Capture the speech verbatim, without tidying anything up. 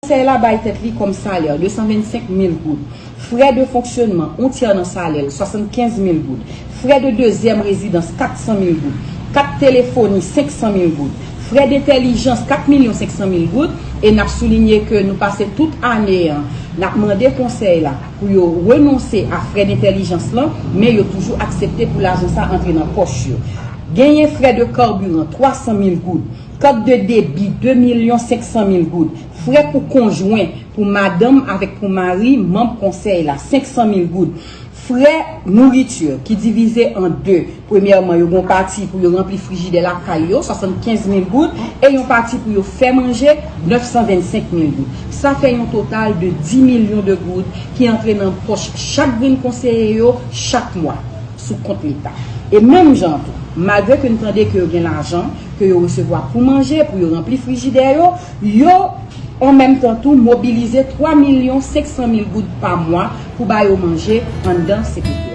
Konsèy la bay tèt li kòm salè de san vennsenk mil goud. Frè de fonksyonman, yon tyè nan salè l, swasannkenz mil goud. Frè de dezyèm rezidans, kat san mil goud. Kat telefoni, senk san mil goud. Frè dentèlijans, kat milyon senk san mil goud. E n ap soulinye ke nou pase tout ane an, n ap mande konsèy la pou yo renonse a frè dentèlijans lan, men yo toujou aksepte pou lajan sa antre nan pòch yo. Genyen frè de kabiran, twa san mil goud. Kat de debi, de milyon senk san mil goud. Frè pou konjwen, pou madanm avèk pou mari, manm konsèy la, senk san mil goud. Frè nouriti ki divize an de. Premyèman, yo gen yon pati pou yo ranpli frijidè lakay yo, swasannkenz mil goud, e yon pati pou yo fè manje, nèf san vennsenk mil goud. Sa fè yon total de dis milyon de goud ki antre nan pòch chak grenn konseye yo chak mwa sou kont Leta. E menm jan tou, malgre ke n tande ke yo gen lajan ke yo resevwa pou manje, pou yo ranpli frijidè yo, yo an menm tan tou mobilize twa milyon senk san mil goud pa mwa pou ba yo manje anndan C P P.